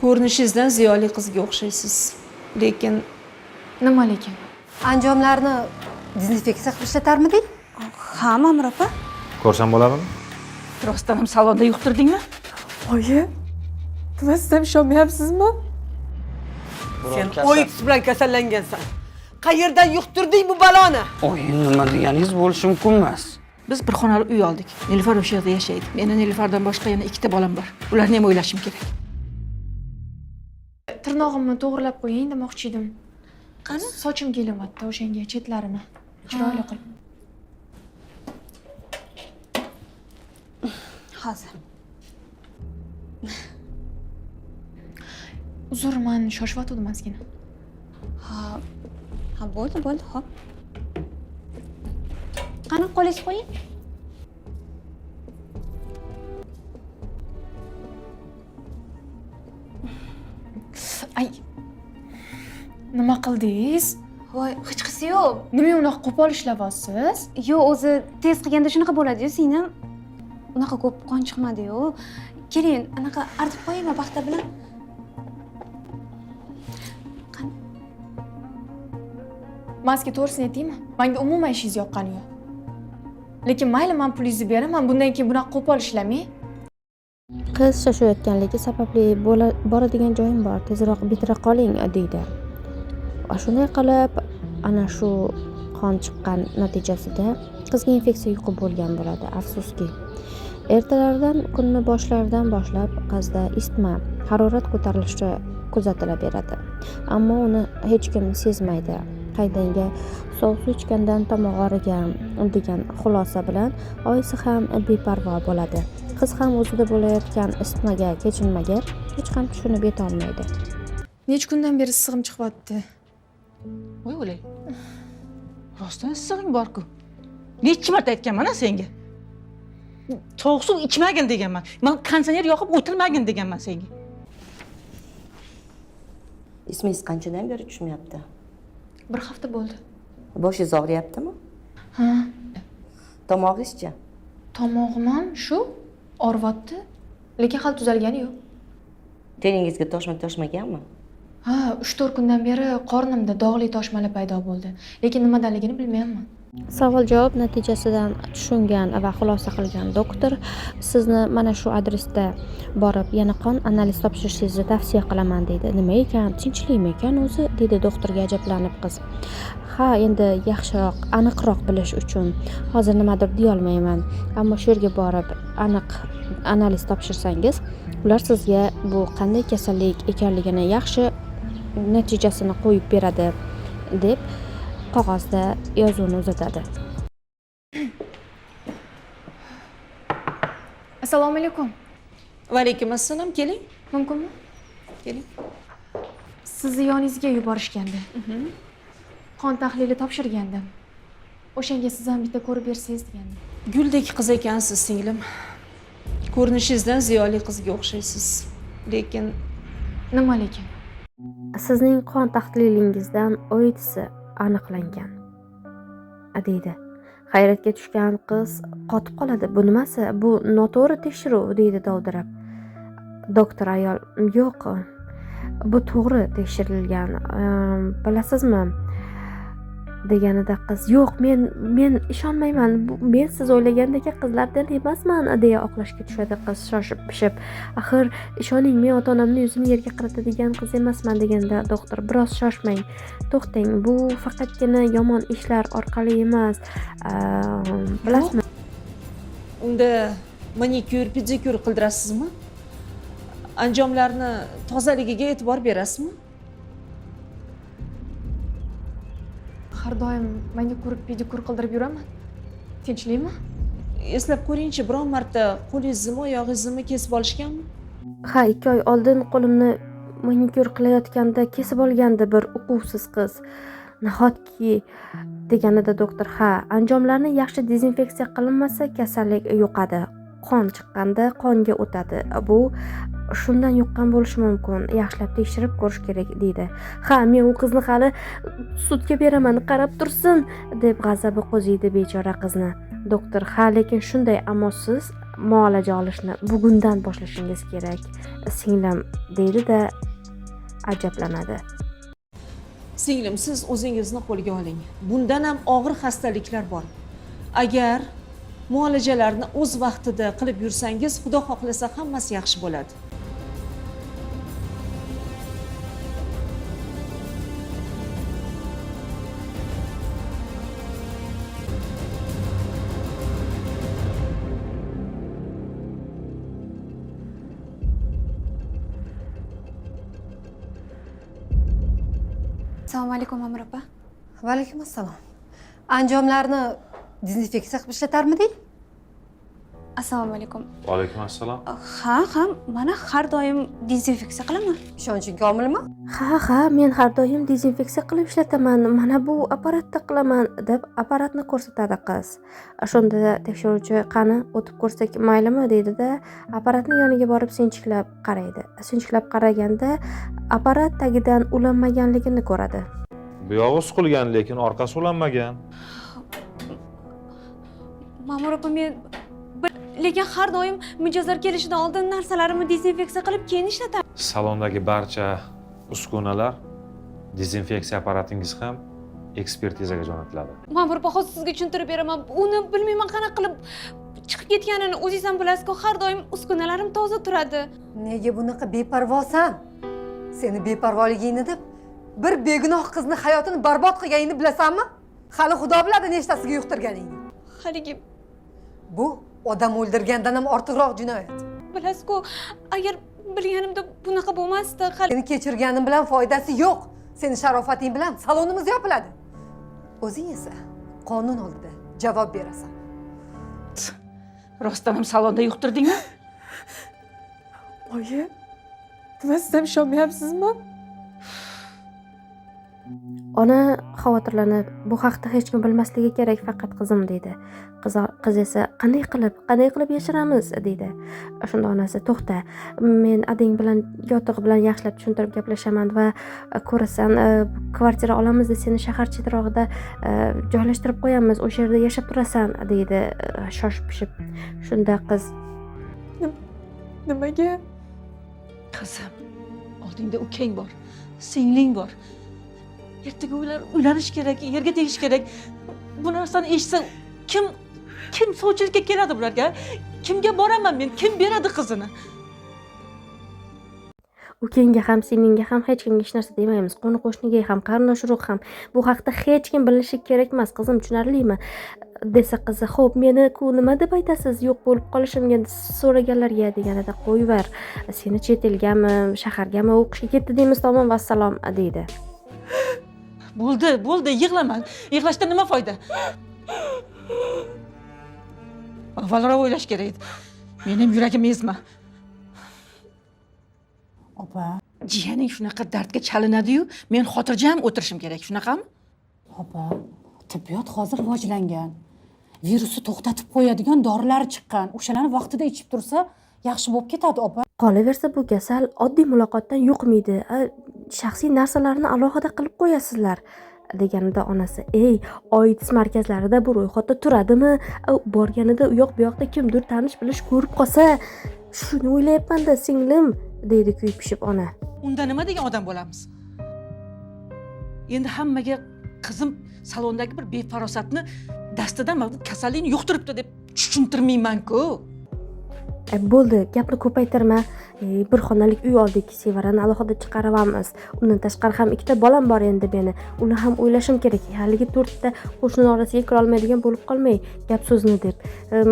Ko'rinishingizdan ziyoli qizga o'xshaysiz. Lekin Nima lekin? Anjomlarni dezinfeksiya qilib ishlatarmidik? Ha, Ma'mur opa. Ko'rsam bo'ladimi? Rostdan ham salonda yuqtirdingmi? Oyi, nima, siz ham ishonmayapsizmi? Sen OITS bilan kasallangansan. Qayerdan yuqtirding bu baloni? Oy, nima deganingiz, bo'lishi mumkin emas. Biz bir xonali uy oldik. Nilufar o'sha yerda yashaydi. Meni Nilufardan boshqa yana ikkita bolam bor. Ularni ham o'ylashim kerak. Tirnog'imni to'g'rilab qo'ying demoqchi edim. Qani? Sochim kelyapti o'shanga, chetlarini chiroyli qilib. Hozir. Uzr, man shoshyotgandim ozgina. Ha. Ha, bo'ldi, bo'ldi, xo'p. Qani, qo'lingizni qo'ying. Ay. Nima qildingiz? Voy, hech qisi yo'q. Nima unaqa qo'pol ishlayapsiz? Yo'q, o'zi tez qilganda shunaqa bo'ladi-yu, singlim. Unaqa ko'p qon chiqmadi-yu. Keling, anaqa artib qo'yaymi paxta bilan? Man sizga to'g'risini aytaymi? Menga umuman ishingiz yoqqani yo'q. Lekin mayli, men pulingizni beraman, bundan keyin bunaqa qo'pol ishlamang. Qiz shoshayotganligi sababli boradigan joyim bor, tezroq bitira qoling deydi. Va shunday qilib ana shu qon chiqqan natijasida qizga infeksiya yuqib bo'lgan bo'ladi. Afsuski, ertalardan kunni boshlaridan boshlab qizda isitma, harorat ko'tarilishi kuzatilaveradi. Ammo uni hech kim sezmaydi. Qaydanga sovuq suv ichgandan tomog'i og'rigan degan xulosa bilan oyisi ham beparvo bo'ladi. Qiz ham o'zida bo'layotgan isitmaga, kechinmaga hech ham tushunib yeta olmaydi. Necha kundan beri issig'im chiqyapti. Voy o'lay. Rostdan issig'ing bor-ku. Necha marta aytganman a senga? Sovuq suv ichmagin deganman. Men konditsioner yoqib o'tirmagin deganman senga. Ismingiz qanchadan beri tushmayapti? Bir hafta bo'ldi. Boshingiz og'riyaptimi? Ha. Tomog'ingizchi? Tomog'im ham shu og'riyapti, lekin hali tuzalgani yo'q. Teringizga toshma toshmaganmi? Ha, 3-4 kundan beri qornimda dog'li toshmalar paydo bo'ldi, lekin nimadanligini bilmayapman. Savol-javob natijasidan tushungan va xulosa qilgan doktor sizni mana shu adresda borib yana qon analiz topshirishingizni tavsiya qilaman deydi. Nima ekan, tinchlikmi ekan o'zi, deydi doktorga ajablanib qiz. Ha, endi yaxshiroq, aniqroq bilish uchun hozir nimadir deya olmayman, ammo shu yerga borib aniq analiz topshirsangiz, ular sizga bu qanday kasallik ekanligini yaxshi natijasini qo'yib beradi deb qog'ozda yozuvni uzatadi. Assalomu alaykum. Va alaykum assalom, keling. Mumkinmi? Keling. Sizni yoningizga yuborishgandi. Qon tahlili topshirgandim. O'shanga siz ham bitta ko'rib bersangiz degandim. Guldek qiz ekansiz, singlim. Ko'rinishingizdan ziyoli qizga o'xshaysiz. Lekin nima lekin? Sizning qon tahlilingizdan OITS aniqlangan, deydi. Hayratga tushgan qiz qotib qoladi. Bu nimasi? Bu noto'g'ri tekshiruv, deydi dovdirab. Doktor ayol, yo'q, bu to'g'ri tekshirilgan. Bilasizmi? Deganida qiz, yo'q, men ishonmayman. Men siz o'ylagandek qizlardan emasman, deya oqlashga tushadi qiz shoshib pishib. Axir ishoning, men ota-onamni yuzini yerga qaratadigan qiz emasman, deganda doktor, biroz shoshmang, to'xtang, bu faqatgina yomon ishlar orqali emas. Bilasizmi? Unda manikyur, pedikyur qildirasizmi? Anjomlarni tozaligiga e'tibor berasizmi? Har doim manikyur, pedikyur qildirib yuraman. Tinchlikmi? Eslab ko'ringchi, biron marta qo'lingizni, oyog'ingizni kesib olishganmi? Ha, 2 oy oldin qo'limni manikyur qilayotganda kesib olgandi bir uquvsiz qiz. Nahotki, deganida doktor, ha, anjomlarni yaxshi dezinfeksiya qilinmasa kasallik yuqadi. Qon chiqqanda qonga o'tadi. Bu shundan yuqqan bo'lishi mumkin. Yaxshilab tekshirib ko'rish kerak, deydi. Ha, men u qizni hali sudga beraman, qarab tursin, deb g'azabi qo'ziydi bechora qizni. Doktor, ha, lekin shunday, ammo siz Muolaja olishni bugundan boshlashingiz kerak, singlim, deydi-da ajablanadi. Singlim, siz o'zingizni qo'lga oling. Bundan ham og'ir xastaliklar bor. Agar muolajalarni o'z vaqtida qilib yursangiz, Xudo xohlasa hammasi yaxshi bo'ladi. Assalomu alaykum, Ma'mur opa. Va alaykum assalom. Anjomlarni dezinfeksiya qilib ishlatarmiding? Assalomu alaykum. Va alaykum assalom. Ha, ha, mana har doim dezinfeksiya qilaman. Ishonching komilmi? Ha, ha, men har doim dezinfeksiya qilib ishlataman. Mana bu apparatda qilaman, deb apparatni ko'rsatadi qiz. Shunda tekshiruvchi qani o'tib ko'rsak maylimi deydi-da, apparatni yoniga borib sinchiklab qaraydi. Sinchiklab qaraganda apparat tagidan ulanmaganligini ko'radi. Bu yog'i suqilgan, lekin orqasi ulanmagan. Ma'mur opa, men lekin har doim mijozlar kelishidan oldin narsalarimni dezinfeksiya qilib keyin ishlataman. Salondagi barcha uskunalar, dezinfeksiya apparatingiz ham ekspertizaga jo'natiladi. Ma'mur opa, hozir sizga tushuntirib beraman. Uni bilmayman qanaqa qilib chiqib ketganini, o'zingiz ham bilasiz-ku, har doim uskunalarim toza turadi. Nega bunaqa beparvosan? Seni beparvoligingni deb bir begunoh qizni hayotini barbod qilganingni bilasanmi? Hali Xudo biladi nechtasiga yuqtirganingni. Haligi bu odam o'ldirgandan ham ortiqroq jinoyat. Bilasiz-ku, agar bilganimda bunaqa bo'lmasdi. Seni kechirganim bilan foydasi yo'q. Seni sharofating bilan salonimiz yopiladi. O'zing esa qonun oldida javob berasan. Rostdan ham salonda yuqtirdingmi? Oyi, nima siz ham ishonmayapsizmi? Ona xavotirlanib, bu haqda hech kim bilmasligi kerak, faqat qizim, deydi. Qiz esa qanday qilib yashiramiz, deydi. Shunda onasi, to'xta, men adang bilan yotig'i bilan yaxshilab tushuntirib gaplashaman va ko'rasan, kvartira olamiz, seni shahar chetrog'ida joylashtirib qo'yamiz, o'sha yerda yashab turasan, deydi shoshib pishib. Shunda qiz, nimaga? Qizim, oldingda ukang bor, singling bor. Ertaga ular uylanish kerak, yerga tegish kerak. Bu narsani eshitsa kim sovchilikka keladi bularga? Kimga boraman men? Kim beradi qizini? Ukangga ham, singlingga ham hech kimga hech narsa demaymiz. Qo'ni qo'shniga ham, qarindosh urug' ham. Bu haqda hech kim bilishi kerak emas, qizim, tushunarlimi? Desa qizi, xo'p, meni-ku nima deb aytasiz, yo'q bo'lib qolishimga so'raganlarga, deganida, qo'yver, seni chet elgami, shahargami o'qishga ketdi deymiz, tamom, vassalom, deydi. Bo'ldi, bo'ldi, yig'lama. Yig'lashdan nima foyda? Avvalroq o'ylash kerak edi. Mening yuragim ezma. Opa, jiyaning shunaqa dardga chalinadi-yu, men xotirjam o'tirishim kerak, shunaqami? Opa, tibbiyot hozir rivojlangan. Virusni to'xtatib qo'yadigan dorilar chiqqan. O'shalarni vaqtida ichib tursa, yaxshi bo'lib ketadi, opa. Qolaversa bu kasal oddiy muloqotdan yuqmaydi. Shaxsiy narsalarni alohida qilib qo'yasizlar, deganida onasi, ey, OITS markazlarida bu ro'yxatda turadimi? Borganida u yoq bu yoqda kimdir tanish bilish ko'rib qolsa, shuni o'ylayapman-da, singlim, deydi kuyib pishib ona. Unda nima degan odam bo'lamiz? Endi hammaga qizim salondagi bir befarosatni dastidan mana bu kasallikni yuqtiribdi deb tushuntirmayman-ku. Bo'ldi, gapni ko'paytirma. Bir xonalik uy oldik, Sevarani alohida chiqaramiz. Undan tashqari ham ikkita bolam bor endi meni. Uni ham o'ylashim kerak. Haligi to'rtta qo'shni orasiga kira olmaydigan bo'lib qolmay gap so'zni deb.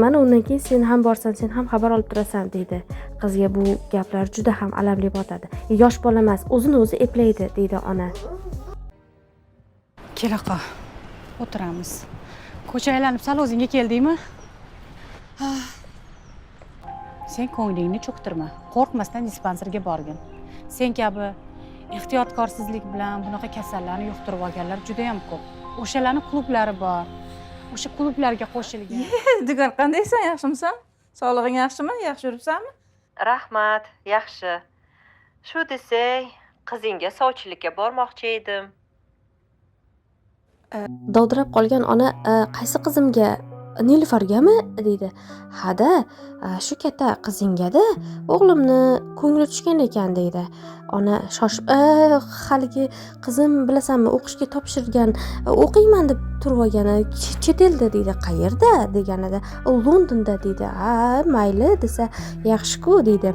Mana undan keyin sen ham borsan, sen ham xabar olib turasan, deydi. Qizga bu gaplar juda ham alamli botadi. Yosh bola emas, o'zini o'zi eplaydi, deydi ona. Kelaqa, o'tiramiz. Ko'cha aylanib sal o'zingga keldingmi? Ha. Sen ko'nglingni cho'ktirma. Qo'rqmasdan dispanserga borgin. Sen kabi ehtiyotkorsizlik bilan bunaqa kasallarni yuqtirib olganlar juda ham ko'p. O'shalarning klublari bor. O'sha klublarga qo'shilgan. Dugon, qandaysan? Yaxshimisan? Sog'lig'ing yaxshimi? Yaxshi yuribsanmi? Rahmat, yaxshi. Shu desak, qizingga sovchilikka bormoqchi edim. Dovdirab qolgan ona, qaysi qizimga Nilufargami deydi. Hada, shu katta qizingada o'g'limni ko'ngli tushgan ekan deydi. Ona shoshib, haligi qizim bilasanmi, o'qishga topshirgan, o'qiyman deb turib olgani chet elda deydi. Qayerda deganida, Londonda deydi. Ha, mayli desa, yaxshi-ku deydi.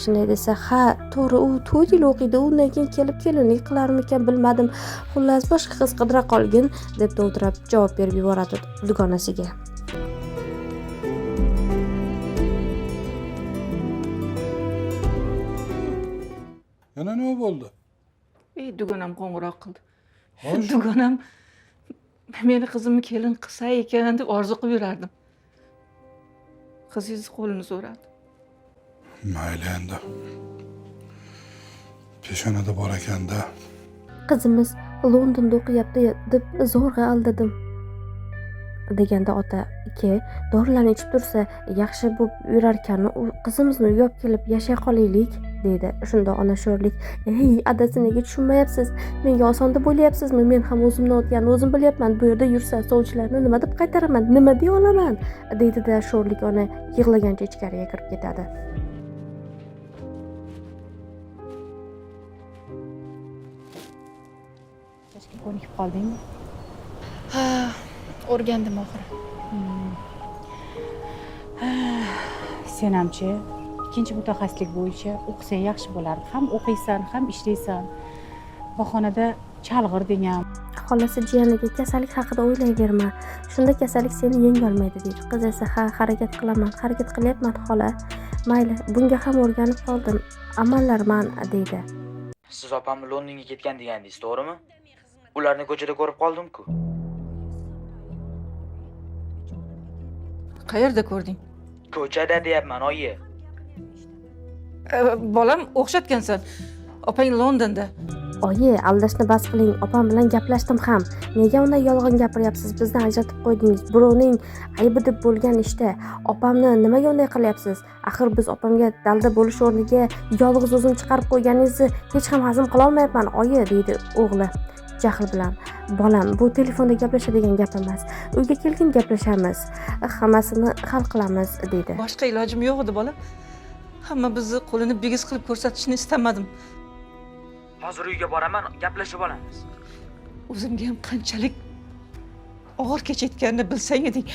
Shunday desa, ha, to'g'ri, u 4 yil o'qiydi, undan keyin kelib kelinlik qilarmikan bilmadim. Xullas, boshqa qiz qidira qolgin deb dovdirab javob berib yuboradi dugonasiga. Yana nima bo'ldi? Dugonam qo'ng'iroq qildi. Dugonam meni qizimni kelin qilsa ekan deb orzu qilib yurardim. Qizingiz qo'lini so'radi. Mayli endi. Peshonada bor ekanda. Qizimiz Londonda o'qiyapti deb zo'rg'a aldadim deganda ota, "Aka, dorilarni ichib tursa yaxshi bo'lib yurarkan, u qizimizni uyga olib kelib yashay qolaylik" deydi. Shunda ona sho'rlik, "Ey, adasi, nega tushunmayapsiz? Menga oson deb o'ylayapsizmi? Men ham o'zimni o'tganini o'zim bilyapman. Bu yerda yursa sovchilarni nima deb qaytaraman, nima deya olaman?" deydi-da sho'rlik ona yig'lagancha ichkariga kirib ketadi. Ko'nikib qoldingmi? Ha, o'rgandim oxiri. Sen hamchi ikkinchi mutaxassislik bo'yicha o'qisang yaxshi bo'lardi. Ham o'qiysan, ham ishlaysan. Bahonada chalg'ir degan. Xolasi jiyaniga kasallik haqida o'ylayverma. Shunda kasallik seni yenga olmaydi deydi. Qiz esa, ha, harakat qilaman, harakat qilyapman xola. Mayli, bunga ham o'rganib qoldim. Amallarman deydi. Siz opam Londonga ketgan degandingiz, to'g'rimi? Ularni ko'chada ko'rib qoldim-ku. Qayerda ko'rding? Ko'chada deyapman, oyi. Bolam, o'xshatgansan. Opang Londonda. Oyi, aldashni bas qiling. Opam bilan gaplashdim ham. Nega unday yolg'on gapiryapsiz? Bizdan ajratib qo'ydingiz. Birovning aybi deb bo'lgan ishda opamni nimaga unday qilyapsiz? Axir biz opamga dalda bo'lish o'rniga yolg'iz o'zim chiqarib qo'yganingizni hech ham hazm qila olmayapman, oyi, deydi o'g'li jahl bilan. Bolam, bu telefonda gaplashadigan gap emas. Uyga kelgin gaplashamiz. Hammasini hal qilamiz, deydi. Boshqa ilojim yo'q edi, bolam. Hamma bizni qo'lini bigiz qilib ko'rsatishni istamadim. Hozir uyga boraman, gaplashib olamiz. O'zimga ham qanchalik og'ir kechayotganini bilsang eding.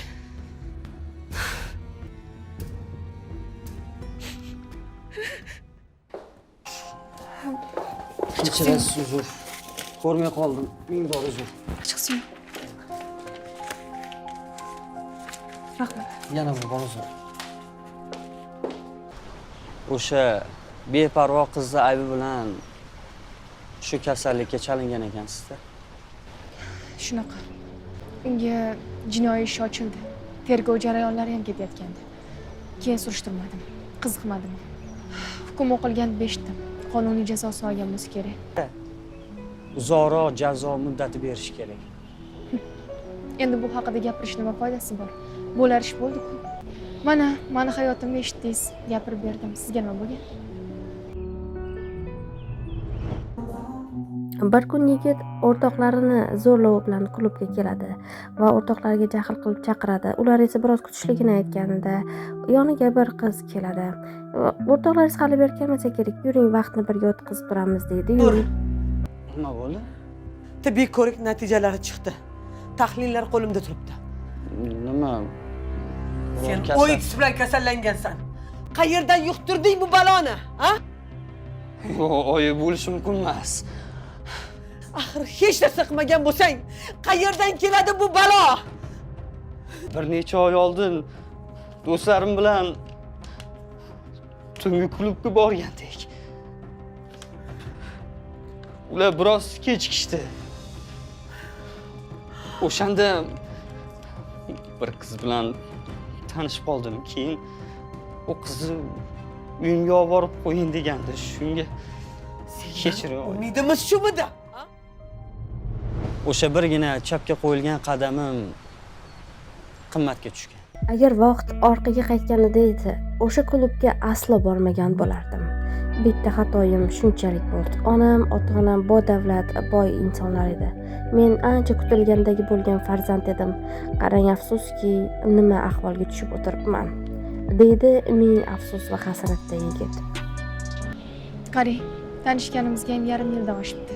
Kechirasiz, uzr. Ko'rmay qoldim. Ming bor uzr. Chiqsin. Rahmat. Yana bir bor uzr. O'sha beparvo qizni aybi bilan shu kasallikka chalingan ekansizda. Shunaqa. Unga jinoiy ish ochildi. Tergov jarayonlari ham ketayotgandi. Keyin surishtirmadim, qiziqmadim. Hukm o'qilgan deb eshitdim. Qonuniy jazosini olgan bo'lsa kerak. Uzoqroq jazo muddati berish kerak. Endi bu haqida gapirish nima foydasi bor? Bo'lar ish bo'ldi-ku. Mana, meni hayotimni eshitdingiz, gapirib berdim. Sizga nima bo'lgan? Bir kun yigit o'rtoqlarini zo'rlov bilan klubga keladi va o'rtoqlariga jahl qilib chaqiradi. Ular esa biroz kutishligini aytganida yoniga bir qiz keladi. O'rtoqlar esa hali beri kelmasa kerak, yuring vaqtni birga o'tkazib turamiz deydi. Nima bo'ldi? Tibbiy ko'rik natijalari chiqdi. Tahlillar qo'limda turibdi. Nima? Sen OITS bilan kasallangansan. Qayerdan yuqtirding bu baloni, ha? Yo'q, oyi, bo'lishi mumkin emas. Axir hech narsa qilmagan bo'lsang, qayerdan keladi bu balo? Bir necha oy oldin do'stlarim bilan tungi klubga borgandik. Ular biroz kechikishdi. O'shanda bir qiz bilan tanishib qoldim. Keyin u qizni uyimga olib borib qo'ying degandi. Shunga kechiring. Umidimiz shumidi? O'sha birgina chapga qo'yilgan qadamim qimmatga tushgan. Agar vaqt orqaga qaytganida edi, o'sha klubga aslo bormagan bo'lardim. Bitta xatoyim shunchalik bo'ldi. Onam, ota-onam badavlat, boy insonlar edi. Men ancha kutilgandagi bo'lgan farzand edim. Qarang, afsuski, nima ahvolga tushib o'tiribman, deydi ming afsus va hasratda yigit. Qarang, tanishganimizga ham yarim yildan oshibdi.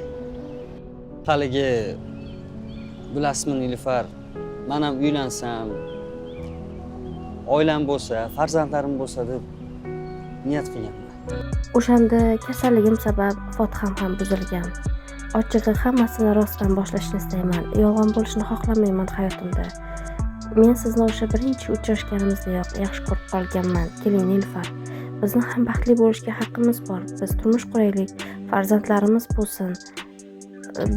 Haligi bilasizmi, Nilufar, men ham uylansam, oilam bo'lsa, farzandlarim bo'lsa deb niyat qilganman. O'shanda kasalligim sabab fotiham ham buzilgan. Ochig'i, hammasini rostdan boshlashni istayman. Yolg'on bo'lishini xohlamayman hayotimda. Men sizni o'sha birinchi uchrashganimizdayoq yaxshi ko'rib qolganman. Keling, Nilufar, bizni ham baxtli bo'lishga haqqimiz bor. Biz turmush quraylik, farzandlarimiz bo'lsin.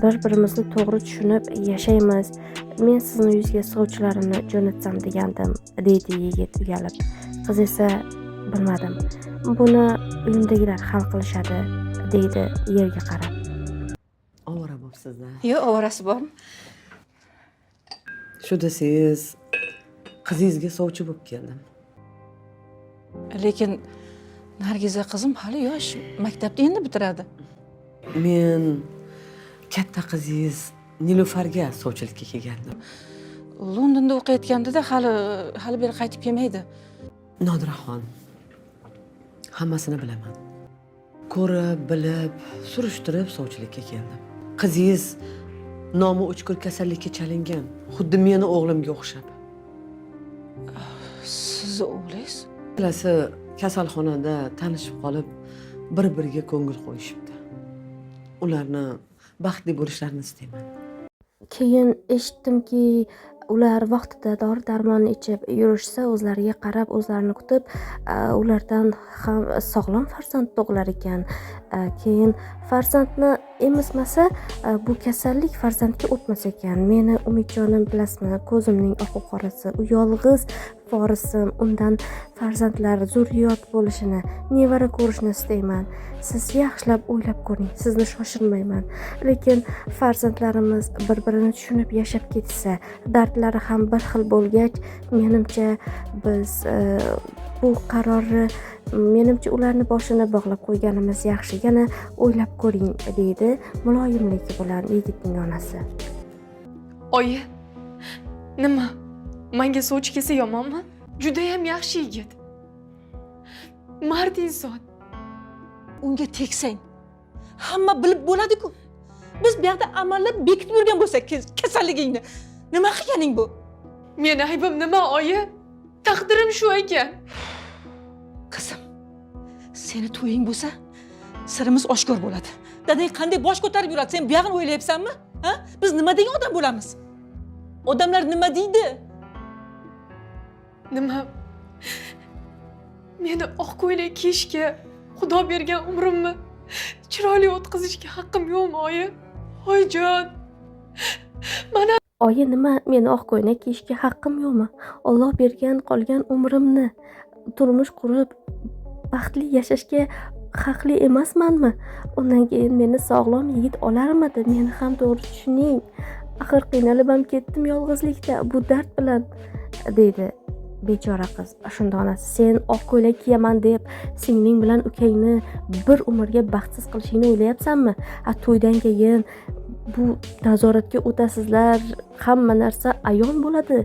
Bir-birimizni to'g'ri tushunib yashaymiz. Men sizni yuzga sovchilarimni jo'natsam degandim, deydi yigit uyalib. Qiz esa bilmadim. Buni uyimdagilar hal qilishadi, deydi yerga qarab. Ovora bo'psiz-da. Yo'q, ovorasi bormi? Shu desangiz, qizingizga sovchi bo'lib keldim. Lekin Nargiza qizim hali yosh, maktabni endi bitiradi. Men katta qizingiz Nilufarga sovchilikka kelgandim. Londonda o'qiyotganda-da hali beri qaytib kelmaydi. Nodiraxon, hammasini bilaman. Ko'rib, bilib, surishtirib sovchilikka keldim. Qizingiz nomi o'chkur kasallikka chalingan, xuddi meni o'g'limga o'xshab. Sizni o'g'lingiz? Ikkalasi kasalxonada tanishib qolib, bir-biriga ko'ngil qo'yishibdi. Ularni baxtli bo'lishlarini istayman. Keyin eshitdimki, ular vaqtida dori-darmonni ichib yurishsa, o'zlariga qarab, o'zlarini kutib, ulardan ham sog'lom farzand tug'ilar ekan. Keyin farzandni emizmasa, bu kasallik farzandga o'tmas ekan. Meni Umidjonim, bilasizmi, ko'zimning oqu qorasi, u yolg'iz vorisim, undan farzandlar zurriyot bo'lishini, nevara ko'rishni istayman. Siz yaxshilab o'ylab ko'ring, sizni shoshirmayman. Lekin farzandlarimiz bir-birini tushunib yashab ketsa, dardlari ham bir xil bo'lgach, menimcha biz bu qarorni, menimcha ularni boshini bog'lab qo'yganimiz yaxshi. Yana o'ylab ko'ring, deydi muloyimlik bilan yigitning onasi. Oyi, nima? Menga sovchi kelsa yomonmi? Juda ham yaxshi yigit. Mard inson. Unga tegsang, hamma bilib bo'ladi-ku. Biz bu yoqda amallab bekitib yurgan bo'lsak kasalligingni. Nima qilganing bu? Meni aybim nima, oyi? Taqdirim shu ekan. Qizim, seni to'ying bo'lsa, sirimiz oshkor bo'ladi. Dadang qanday bosh ko'tarib yuradi? Sen bu yog'ini o'ylayapsanmi? Ha? Biz nima degan odam bo'lamiz? Odamlar nima deydi? Nima? Meni oq ko'ylak kiyishga, Xudo bergan umrimni chiroyli o'tkazishga haqqim yo'qmi, oyi? Oyijon. Mana oyi, nima, meni oq ko'ylak kiyishga haqqim yo'qmi? Alloh bergan qolgan umrimni turmush qurib baxtli yashashga haqli emasmanmi? Undan keyin meni sog'lom yigit olarmidi? Meni ham to'g'ri tushuning. Axir qiynalib ham ketdim yolg'izlikda bu dard bilan, deydi bechora qiz. Shunda onasi, sen oq ko'ylak kiyaman deb singling bilan ukangni bir umrga baxtsiz qilishingni o'ylayapsanmi? A to'ydan keyin bu nazoratga o'tasizlar, hamma narsa ayon bo'ladi,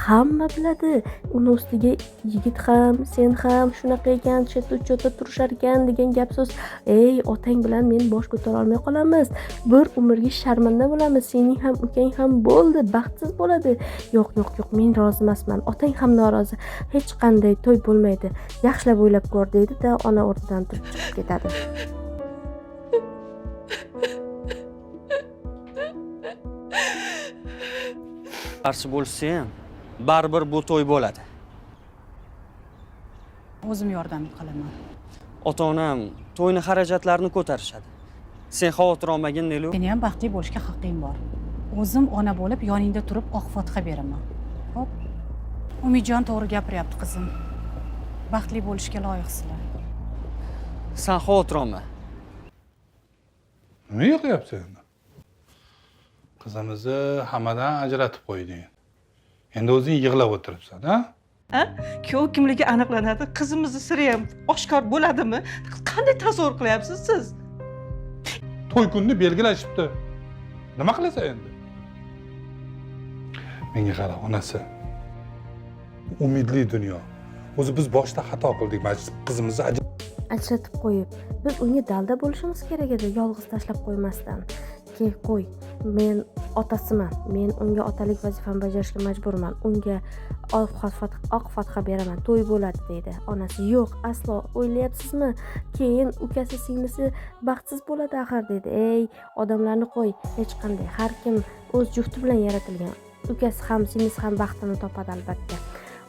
hamma biladi. Uni ustiga yigit ham, sen ham shunaqa ekan, chetda turishar ekan degan gap so'z. Ey, otang bilan men bosh ko'tara olmay qolamiz, bir umrga sharmanda bo'lamiz, sening ham ukang ham bo'ldi, baxtsiz bo'ladi. Yo'q, yo'q, yo'q, men rozi emasman, otang ham norozi, hech qanday to'y bo'lmaydi, yaxshilab o'ylab ko'r, deydi-da, ona o'rnidan turib chiqib ketadi. Qarshi bo'lsa ham baribir bu to'y bo'ladi. O'zim yordam qilaman. Ota-onam to'yni xarajatlarini ko'tarishadi. Sen xavotir olmagin, Nilu. Seni ham baxtli bo'lishga haqqing bor. O'zim ona bo'lib yoningda turib oq fotiha beraman. Xo'p. Umidjon to'g'ri gapiryapti, qizim. Baxtli bo'lishga loyiqsizlar. Sen xavotir olma. Nima yig'yapsan endi? Qizimizni hammadan ajratib qo'yding. Endi o'zing yig'lab o'tiribsan, ha? Ha? Kuyov kimligi aniqlanadi, qizimizni siri ham oshkor bo'ladimi? Qanday tasavvur qilyapsiz siz? To'y kunini belgilashibdi. Nima qilasan endi? Menga qara, onasi. Umidli dunyo. O'zi biz boshda xato qildik, mana qizimizni ajratib qo'yib, biz unga dalda bo'lishimiz kerak edi, yolg'iz tashlab qo'ymasdan. Ke qo'y, men otasiman, men unga otalik vazifamni bajarishga majburman, unga oq fotiha beraman, to'y bo'ladi deydi. Onasi yo'q, aslo, o'ylayapsizmi? Keyin ukasi singlisi baxtsiz bo'ladi axir deydi. Ey, odamlarni qo'y, hech qanday, har kim o'z jufti bilan yaratilgan. Ukasi ham singlisi ham baxtini topadi albatta.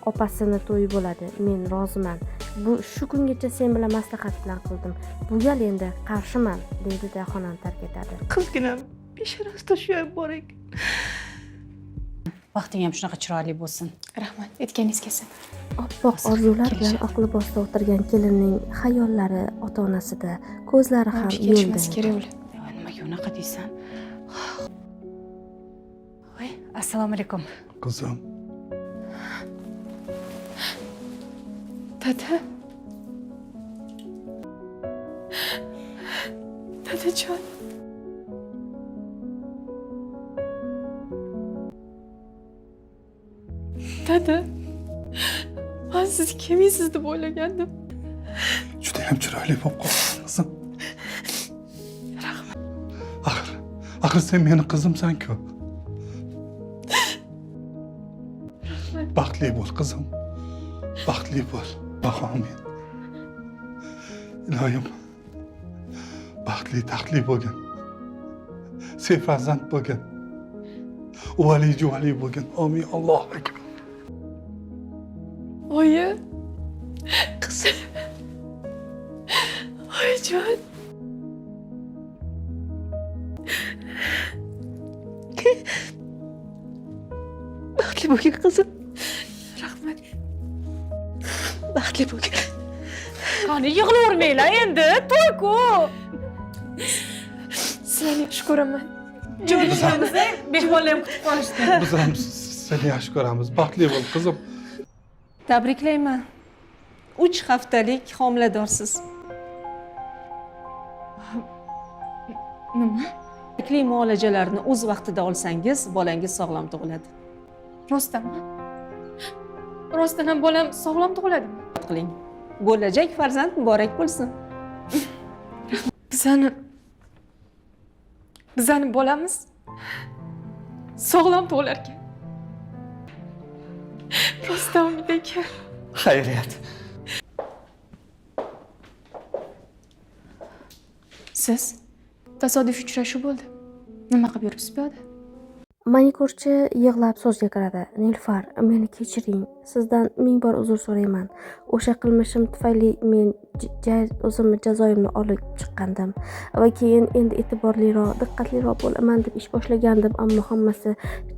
Opasini to'yi bo'ladi, men roziman. Bu shu kungacha sen bilan maslahat bilan qildim. Bu gal endi qarshiman deydi-da xonani tark etadi. Qizginam peshonasida shu ham bor ekan. Vaqting ham shunaqa chiroyli bo'lsin. Rahmat, aytganingiz kelsin. Oppoq orzular bilan oq libosda o'tirgan kelinning xayollari ota-onasida, ko'zlari ham yo'lda. Kelishmasi kerak ular. Nimaga unaqa deysan? Voy, assalomu alaykum. Qizim. Dada. Dadajon. Dada. Men sizni kelmaysiz deb o'ylagandim. Juda ham chiroyli bo'lib qolibsan, qizim. Rahmat. Axir sen meni qizimsan-ku. Rahmat. Baxtli bo'l, qizim. Baxtli bo'l. Amin. Iloyim, baxtli, taxtli bo'lgin. Sefarzand bo'lgin. Uvali juvali bo'lgin. Amin. Allohu akbar. Oyi. Qizim. Oyijon. Baxtli bo'lgin qizim. Rahmat. Baxtli bo'lgin. Qani yig'lavermanglar endi, to'y-ku. Sizlarni yaxshi ko'raman. Jo'nishamiz, mehmonlar ham kutib qolishdi. Biz ham seni yaxshi ko'ramiz. Baxtli bo'l qizim. Tabriklayman. 3 haftalik homiladorsiz. Nima? Kerakli muolajalarni o'z vaqtida olsangiz, bolangiz sog'lom tug'iladi. Rostdanmi? Rostdan ham bolam sog'lom tug'iladimi? Qiling. Bo'lajak farzand muborak bo'lsin. Bizani bolamiz sog'lom tug'ilar ekan. Rostdan Umid aka. Xayriyat. Siz tasodifiy uchrashuv bo'ldi. Nima qilib yuribsiz bu yerda? Manikurchi yig'lab so'zga kiradi. Nilufar, meni kechiring. Sizdan 1000 bor uzr so'rayman. O'sha qilmishim tufayli men o'zimni jazoimni olib chiqqandim va keyin endi e'tiborliroq, diqqatliroq bo'laman deb ish boshlagandim, ammo hammasi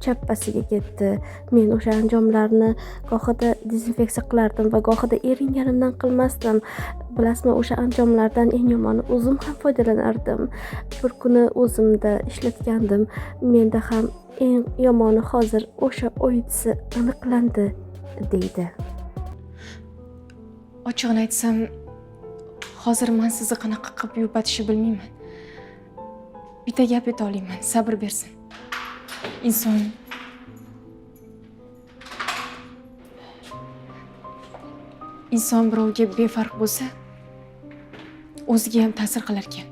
chappasiga ketdi. Men o'sha anjomlarni gohida dezinfeksiya qilardim va gohida eringanimdan qilmasdim. Bilasizmi, o'sha anjomlardan eng yomoni o'zim ham foydalanardim. Bir kuni o'zimda ishlatgandim. Menda ham eng yomoni hozir o'sha o'ytisi aniqlandi, deydi. Ochig'ini aytsam, hozir men sizni qanaqa qilib yupatishni bilmayman. Bitta gap ayta olaman, sabr bersin. Inson birovga befarq bo'lsa, o'ziga ham ta'sir qilar ekan.